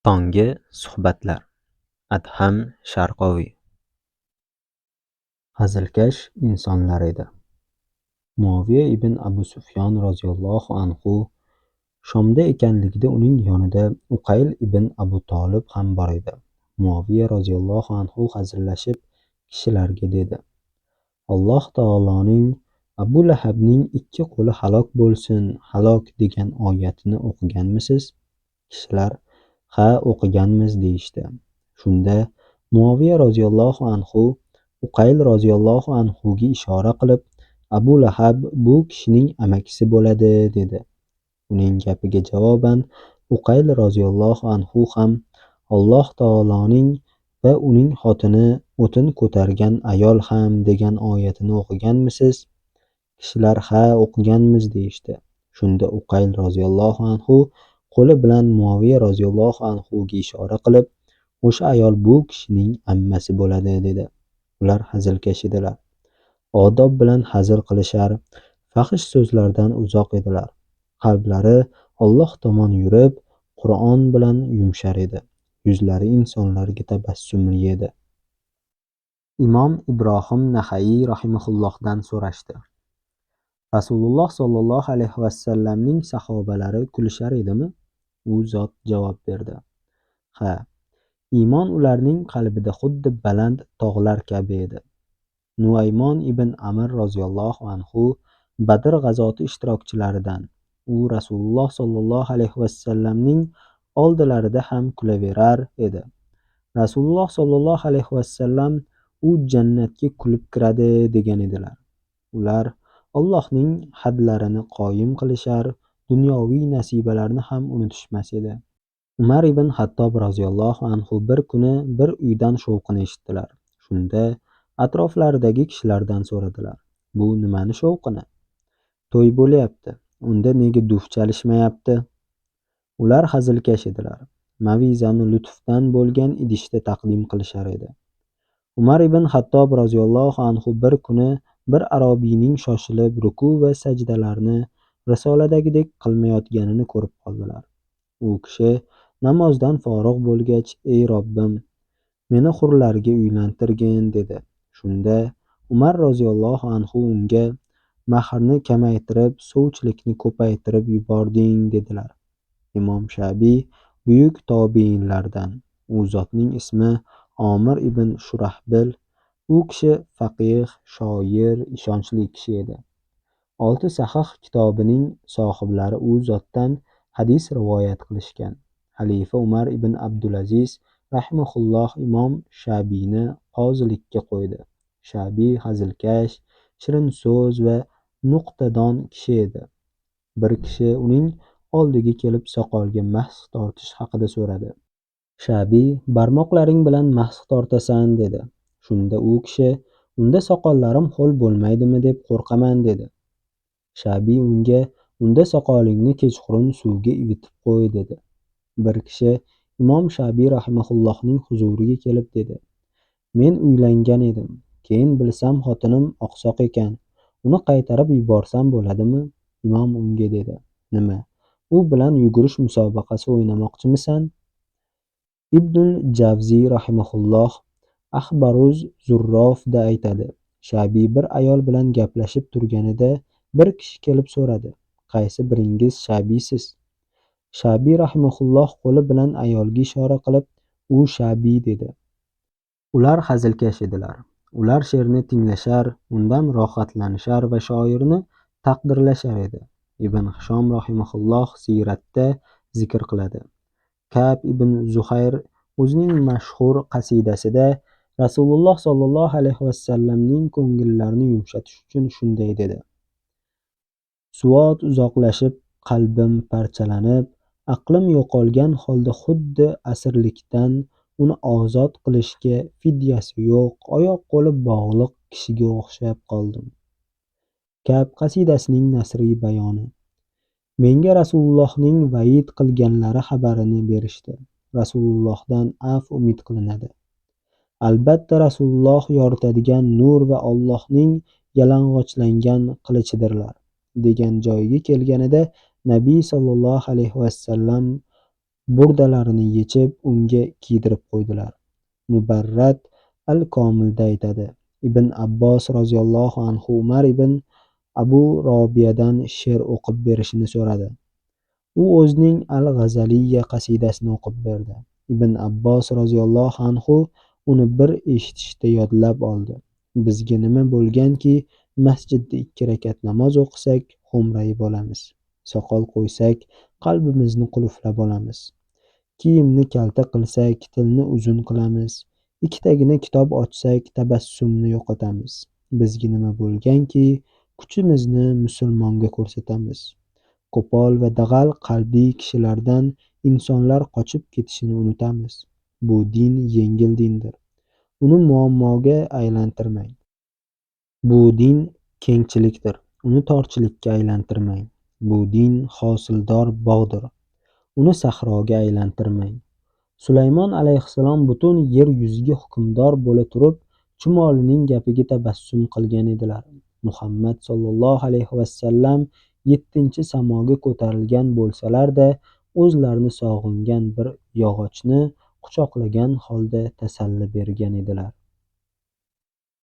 Tonggi suhbatlar. Adham Sharqoviy. Hazilkash insonlar edi. Muoviya ibn Abu Sufyon roziyallohu anhu Shomda ekanligida uning yonida Uqayl ibn Abu Tolib ham bor edi. Muoviya roziyallohu anhu hazillashib kishilarga dedi: Alloh taoloning Abu Lahabning ikki qo'li halok bo'lsin, halok degan oyatini o'qiganmisiz? Kishilar ha, o'qiganmiz deyishdi. Shunda Muoviya roziyallohu anhu Uqayl roziyallohu anhuga ishora qilib, Abu Lahab bu kishining amakisi bo'ladi dedi. Uning gapiga javoban Uqayl roziyallohu anhu ham Alloh taoloning va uning xotini o'tin ko'targan ayol ham degan oyatini o'qiganmisiz? Kishilar ha, o'qiganmiz deyishdi. Shunda Uqayl roziyallohu anhu qo'li bilan Muoviya roziyallohu anhuga ishora qilib, o'sha ayol bu kishining ammasi bo'ladi dedi. Ular hazilkash edilar. Odob bilan hazil qilishar, fahish so'zlardan uzoq edilar. Qalblari Alloh tomon yurib, Qur'on bilan yumshar edi. Yuzlari insonlarga tabassumli edi. Imom Ibrohim Nahaiy rahimahullohdan so'rashdi. Rasululloh sollallohu alayhi vasallamning sahobalari kulishar edimi? U zot javob berdi: Ha, iymon ularning qalbida xuddi baland tog'lar kabi edi. Nuaymon ibn Amir roziyallohu anhu Badr g'azoti ishtirokchilaridan. U Rasululloh sollallohu alayhi vasallamning oldilarida ham kulaverar edi. Rasululloh sollallohu alayhi vasallam u jannatga kulib kiradi degan edilar. Ular Allohning hadlarini qoyim qilishar, dunyoviy nasibalarni ham unutishmas edi. Umar ibn Hattob roziyallohu anhu bir kuni bir uydan shovqin eshitdilar. Shunda atroflaridagi kishilardan so'radilar: Bu nimani shovqini? To'y bo'lyapti. Unda nega duf chalishmayapti? Ular hazilkash edilar. Mavizani lutfdan bo'lgan idishda taqdim qilishar edi. Umar ibn Hattob roziyallohu anhu bir kuni bir arobiyning shoshilib ruku va sajdalarni risoladagidek qilmayotganini ko'rib qoldilar. U kishi namozdan forig' bo'lgach, ey Robbim, meni hurlarga uylantirgin dedi. Shunda Umar roziyallohu anhu unga mahrni kamaytirib, sovchilikni ko'paytirib yubording dedilar. Imom Shabiy buyuk tobiinlardan. U zotning ismi Omir ibn Shurahbil. U kishi faqih, shoir, ishonchli kishi edi. 6 sahih kitobining sohiblari u zotdan hadis rivoyat qilishgan. Xalifa Umar ibn Abdulaziz rahimahulloh Imom Shabiyni qozilikka qo'ydi. Shabiy hazilkash, shirin so'z va nuqtadon kishi edi. Bir kishi uning oldiga kelib soqolga masx tortish haqida so'radi. Shabiy barmoqlaring bilan masx tortasan dedi. Shunda u kishi unda soqollarim ho'l bo'lmaydimi deb qo'rqaman dedi. Shabiy unga unda soqolingni kechqurun suvga ivitib qo'y dedi. Bir kishi Imom Shabiy rahimahullohning huzuriga kelib dedi: Men uylangan edim. Keyin bilsam xotinim oqsoq ekan. Uni qaytarib yuborsam bo'ladimi? Imom unga dedi: Nima? U bilan yugurish musobaqasi o'ynamoqchimisan? Ibnul Javziy rahimahulloh Axbaruz Zurrofda aytadi: Shabiy bir ayol bilan gaplashib turganida bir kishi kelib so'radi: Qaysi biringiz Shabiysiz? Shabiy rahimahulloh qo'li bilan ayolga ishora qilib, u Shabiy dedi. Ular hazilkash edilar. Ular she'rni tinglashar, undan rohatlanishar va shoirni taqdirlashar edi. Ibn Hishom rahimahulloh siyratda zikr qiladi. Ka'b ibn Zuhayr o'zining mashhur qasidasida Rasululloh sollallohu alayhi vasallamning ko'ngillarini yumshatish uchun shunday dedi: Suvot uzoqlashib, qalbim parchalanib, aqlim yo'qolgan holda xuddi asirlikdan uni ozod qilishga fidyasi yo'q, oyoq-qo'li bog'liq kishiga o'xshab qoldim. Ka'b qasidasining nasriy bayoni. Menga Rasulullohning va'id qilganlari xabarini berishdi. Rasulullohdan afv umid qilinadi. Albatta Rasululloh yoritadigan nur va Allohning yalang'ochlangan qilichidirlar degan joyiga kelganida Nabiy sollallohu alayhi vasallam Burdalarini yechib unga kiydirib qo'ydilar. Mubarrat al-Komilda aytadi: Ibn Abbos roziyallohu anhu Umar ibn Abu Robiyadan she'r o'qib berishini so'radi. U o'zining Al-G'azaliyya qasidasini o'qib berdi. Ibn Abbos roziyallohu anhu uni bir eshitishda yodlab oldi. Bizga nima bo'lganki, masjidda 2 rakat namoz o'qisak, xo'mrayib olamiz. Soqol qo'ysak, qalbimizni qulflab olamiz. Kiyimni kalta qilsak, tilni uzun qilamiz. Ikkitagina kitob ochsak, tabassumni yo'qotamiz. Bizga nima bo'lganki, kuchimizni musulmonga ko'rsatamiz. Qo'pol va dag'al qalbli kishilardan insonlar qochib ketishini unutamiz. Bu din yengil dindir. Uni muammoga aylantirmang. Bu din kengchilikdir. Uni torchilikka aylantirmang. Bu din hosildor bog'dir. Uni sahroga aylantirmang. Sulaymon alayhissalom butun yer yuziga hukmdor bo'la turib, chumolining gapiga tabassum qilgan edilar. Muhammad sollallohu alayhi vasallam 7-samoga ko'tarilgan bo'lsalar-da, o'zlarini sog'ingan bir yog'ochni quchoqlagan holda tasalli bergan edilar.